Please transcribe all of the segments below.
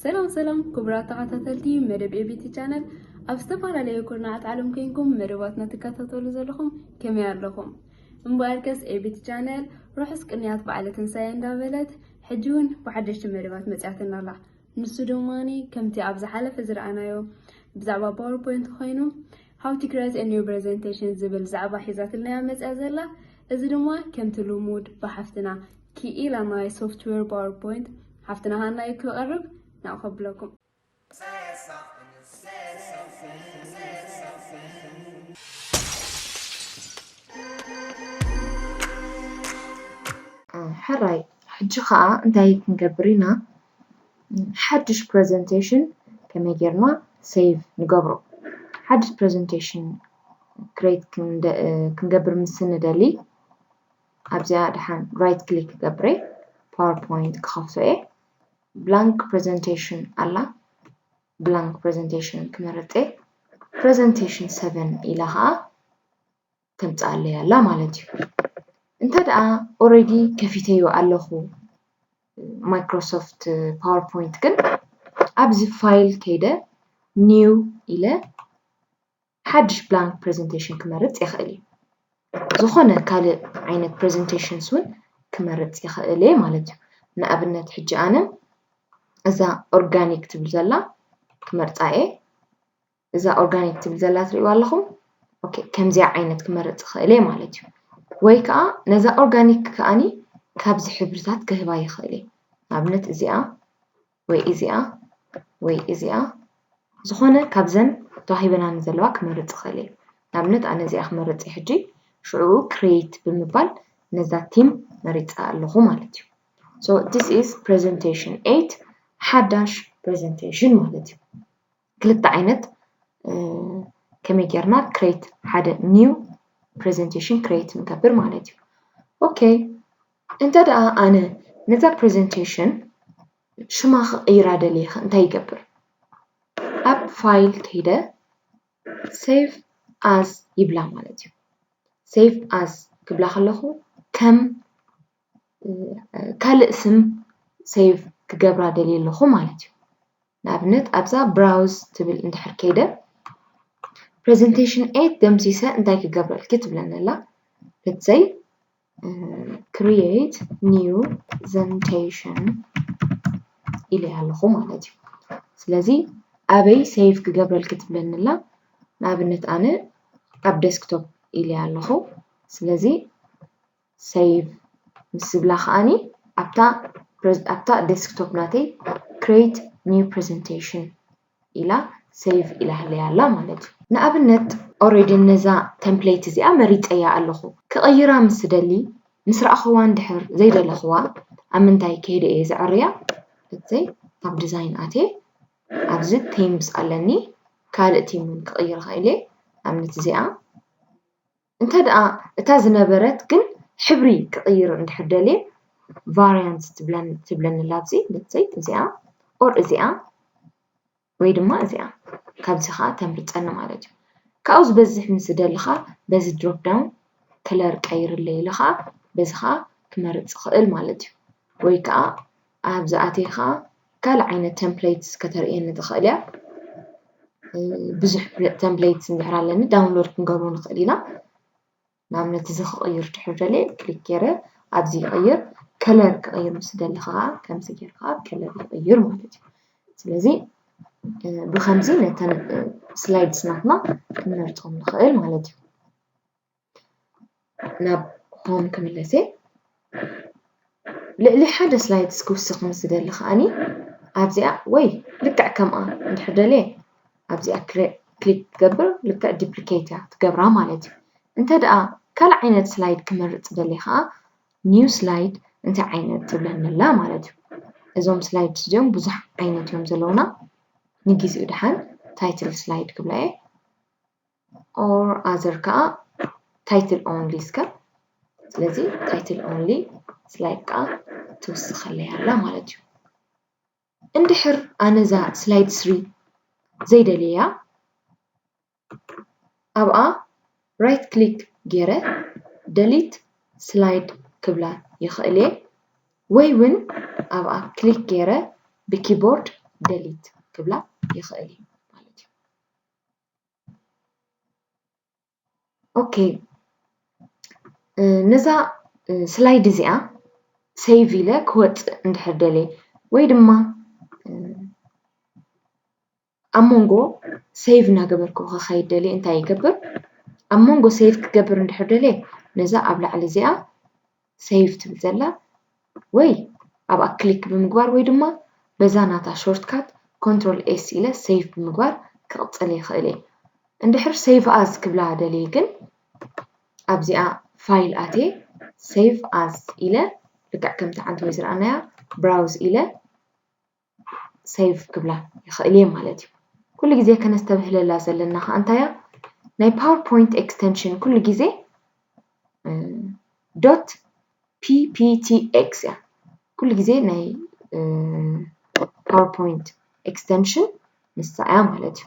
ሰላም ሰላም ክቡራት ተኸታተልቲ መደብ ኤቢቲ ቻነል፣ ኣብ ዝተፈላለዩ ኩርናዓት ዓለም ኮይንኩም መደባትና ትከታተሉ ዘለኹም ከመይ ኣለኹም? እምበኣርከስ ኤቢቲ ቻነል ርሑስ ቅንያት በዓለ ትንሳኤ እንዳበለት ሕጂ እውን ብሓደሽቲ መደባት መፅያትና ኣላ። ንሱ ድማ ከምቲ ኣብ ዝሓለፈ ዝረኣናዮ ብዛዕባ ፓወርፖይንት ኮይኑ How to create a new presentation ዝብል ዛዕባ ሒዛትልና እያ መፅያ ዘላ። እዚ ድማ ከምቲ ልሙድ ብሓፍትና ክኢላ ናይ ሶፍትዌር ፓወርፖይንት ሓፍትና ሃና እዩ ክቐርብ። ናብኡ ከብለኩም። ሕራይ፣ ሕጂ ኸዓ እንታይ ክንገብር ኢና? ሓድሽ ፕረዘንቴሽን ከመይ ጌርና ሴቭ ንገብሮ? ሓድሽ ፕረዘንቴሽን ክሬት ክንገብር ምስ ንደሊ ኣብዚኣ ደሓን ራይት ክሊክ ክገብር እየ። ፓወርፖይንት ክኸፍቶ እየ። ብላንክ ፕረዘንቴሽን ኣላ። ብላንክ ፕረዘንቴሽን ክመርጽ እየ። ፕረዘንቴሽን ሰቨን ኢላ ኸዓ ተምጽኣለይ ኣላ ማለት እዩ። እንተ ደኣ ኦረዲ ከፊተዮ ኣለኹ ማይክሮሶፍት ፓወርፖይንት ግን ኣብዚ ፋይል ከይደ ኒው ኢለ ሓድሽ ብላንክ ፕረዘንቴሽን ክመርጽ ይኽእል እየ። ዝኾነ ካልእ ዓይነት ፕረዘንቴሽንስ እውን ክመርጽ ይኽእል እየ ማለት እዩ። ንኣብነት ሕጂ ኣነ እዛ ኦርጋኒክ ትብል ዘላ ክመርጻ እየ። እዛ ኦርጋኒክ ትብል ዘላ ትርእይዋ ኣለኹም። ኦኬ፣ ከምዚኣ ዓይነት ክመርጽ ይኽእል እየ ማለት እዩ። ወይ ከዓ ነዛ ኦርጋኒክ ከኣኒ ካብዚ ሕብርታት ክህባ ይኽእል እየ። ንኣብነት እዚኣ ወይ እዚኣ ወይ እዚኣ ዝኾነ ካብዘን ተዋሂበናኒ ዘለዋ ክመርጽ ይኽእል እየ። ንኣብነት ኣነ እዚኣ ክመርጽ እየ ሕጂ። ሽዑ ክሬት ብምባል ነዛ ቲም መሪጸ ኣለኹ ማለት እዩ። So this is presentation eight፣ ሓዳሽ ፕረዘንቴሽን ማለት እዩ። ክልተ ዓይነት ከመይ ጌርና ክሬት ሓደ ኒው ፕረዘንቴሽን ክሬት ንገብር ማለት እዩ። ኦኬ፣ እንተ ደኣ ኣነ ነዛ ፕረዘንቴሽን ሽማ ክቕይራ ደልየ እንታይ ይገብር? ኣብ ፋይል ከይደ ሴቭ ኣዝ ይብላ ማለት እዩ። ሴቭ ኣዝ ክብላ ከለኹ ከም ካልእ ስም ሴቭ ክገብራ ደልየ ኣለኹ ማለት እዩ። ንኣብነት ኣብዛ ብራውዝ ትብል እንድሕር ከይደ ፕረዘንቴሽን ኤት ደምሲሰ እንታይ ክገብረልኪ ትብለኒ ኣላ። Let's say create new presentation ኢለ ኣለኹ ማለት እዩ። ስለዚ ኣበይ ሴቭ ክገብረልኪ ትብለኒ ኣላ። ንኣብነት ኣነ ኣብ ዴስክቶፕ ኢለ ኣለኹ። ስለዚ ሴቭ ምስ ዝብላ ከኣኒ ኣብታ ኣብታ ዴስክቶፕ ናተይ create new presentation ኢላ ሴቭ ኢላ ህለያ ኣላ ማለት እዩ። ንኣብነት ኦሬዲ ነዛ ተምፕሌት እዚኣ መሪፀያ ኣለኹ። ክቕይራ ምስ ደሊ ምስ ረኣኽዋ እንድሕር ዘይደለኽዋ ኣብ ምንታይ ከይደ እየ ዘዕርያ? እተይ ኣብ ዲዛይን ኣትየ ኣብዚ ቲምስ ኣለኒ። ካልእ ቲም እውን ክቕይር ይኽእል እየ። ንኣብነት እዚኣ እንተ ደኣ እታ ዝነበረት ግን ሕብሪ ክቕይር እንድሕር ደልየ ቫርያንት ትብለኒ ኣላ ኣብዚ let's say እዚኣ ኦር እዚኣ ወይ ድማ እዚኣ ካብዚ ኸዓ ተምርፀኒ ማለት እዩ። ካብኡ ዝበዝሕ ምስ ዝደሊ ኸዓ በዚ ድሮፕ ዳውን ከለር ቀይርለይ ኢለ ኸዓ በዚ ኸዓ ክመርፅ ይኽእል ማለት እዩ። ወይ ከዓ ኣብዚ ኣትየ ኸዓ ካልእ ዓይነት ተምፕሌትስ ከተርእየኒ ትኽእል እያ። ብዙሕ ተምፕሌትስ እንድሕር ኣለኒ ዳውንሎድ ክንገብሮ ንኽእል ኢና። ንኣብነት እዚ ክቕይር ድሕር ደልየ ክሊክ ገይረ ኣብዚ ይቕይር። ከለር ክቕይር ምስ ደሊ ከዓ ከምዚ ገይርካ ከለር ይቕይር ማለት እዩ። ስለዚ ብከምዚ ነተን ስላይድስ ናትና ክንመርፆም ንኽእል ማለት እዩ። ናብ ሆም ክምለስ እየ። ልዕሊ ሓደ ስላይድስ ክውስኽ ምስ ዝደሊ ከዓኒ ኣብዚኣ ወይ ልክዕ ከምኣ እንድሕር ደልየ ኣብዚኣ ክሊክ ክገብር ልክዕ ዲፕሊኬት እያ ትገብራ ማለት እዩ። እንተ ደኣ ካልእ ዓይነት ስላይድ ክመርፅ ደልየ ከዓ ኒው ስላይድ እንታይ ዓይነት ትብለኒ ኣላ ማለት እዩ። እዞም ስላይድስ እዚኦም ብዙሕ ዓይነት እዮም ዘለውና። ንግዚኡ ደሓን ታይትል ስላይድ ክብላ እየ። ኦር ኣዘር ከዓ ታይትል ኦንሊ እስከ ስለዚ ታይትል ኦንሊ ስላይድ ከዓ ትውስኸለይ ኣላ ማለት እዩ። እንድሕር ኣነ እዛ ስላይድ ስሪ ዘይደልያ ኣብኣ right click ገይረ delete slide ክብላ ይኽእል እየ፣ ወይ እውን ኣብኣ click ገይረ ብ keyboard delete ክብላ ይኽእል እየ ማለት እዩ። Okay፣ ነዛ slide እዚኣ save ኢለ ክወፅእ እንድሕር ደልየ ወይ ድማ ኣብ መንጎ save እናገበርኩ ክኸይድ ደልየ እንታይ ይገብር? ኣብ መንጎ save ክገብር እንድሕር ደልየ ነዛ ኣብ ላዕሊ እዚኣ save ትብል ዘላ ወይ ኣብኣ click ብምግባር ወይ ድማ በዛ ናታ shortcut control S ኢለ save ብምግባር ክቕፅል ይኽእል እየ። እንድሕር save as ክብላ ደልየ ግን ኣብዚኣ file ኣትየ save as ኢለ ልክዕ ከምቲ ዓንተወይ ዝረኣናያ browse ኢለ save ክብላ ይኽእል እየ ማለት እዩ። ኩሉ ግዜ ከነስተብህለላ ዘለና ከዓ እንታያ ናይ PowerPoint extension ኩሉ ግዜ dot P P T X እያ። ኩሉ ግዜ ናይ PowerPoint extension ንሳ እያ ማለት እዩ።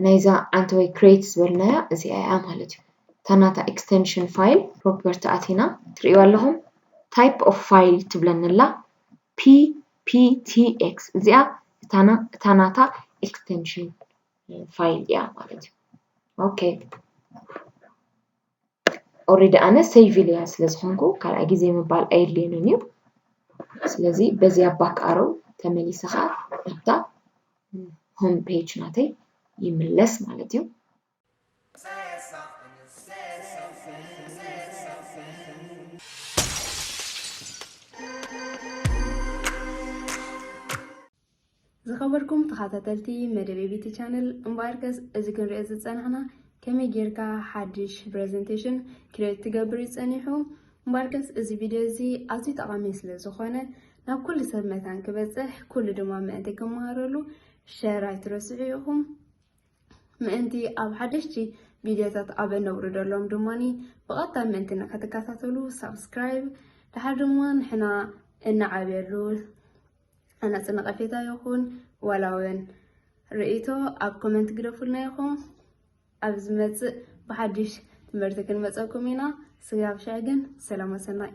ናይዛ ዓንተወይ create ዝበልናያ እዚኣ እያ ማለት እዩ። እታ ናታ extension file property ኣቲና ትርእይዋ ኣለኹም። Type of file ትብለኒ ኣላ። P P T X እዚኣ እታ ናታ extension file እያ ማለት እዩ። Okay፣ already ኣነ save ኢለያ ስለ ዝኾንኩ ካልኣይ ግዜ ምባል ኣየድልየንን እዩ። ስለዚ በዚኣ back arrow ተመሊሰ ከዓ ናብታ home page ናተይ ይምለስ ማለት እዩ። ዝኸበርኩም ተኸታተልቲ መደብ ቢቲ ቻነል፣ እምበኣርከስ እዚ ክንሪኦ ዝጸናሕና ከመይ ጌርካ ሓድሽ presentation create ትገብር እዩ ጸኒሑ። እምበኣርከስ እዚ ቪድዮ እዚ ኣዝዩ ጠቓሚ ስለ ዝኾነ ናብ ኩሉ ሰብ መታን ክበጽሕ፣ ኩሉ ድማ ምእንቲ ክመሃረሉ share ኣይትረስዑ ኢኹም። ምእንቲ ኣብ ሓደሽቲ ቪድዮታት ኣብ እነውርደሎም ድማኒ ብቐጥታ ምእንቲ ንክትከታተሉ subscribe፣ ድሓር ድማ ንሕና እንዓብየሉ ሃናጺ ነቐፌታ ይኹን ዋላ እውን ርእይቶ ኣብ comment ግደፉልና ኢኹም። ኣብ ዝመጽእ ብሓድሽ ትምህርቲ ክንመጸኩም ኢና። ስጋብ ሽዕ ግን ሰላም ወሰናይ።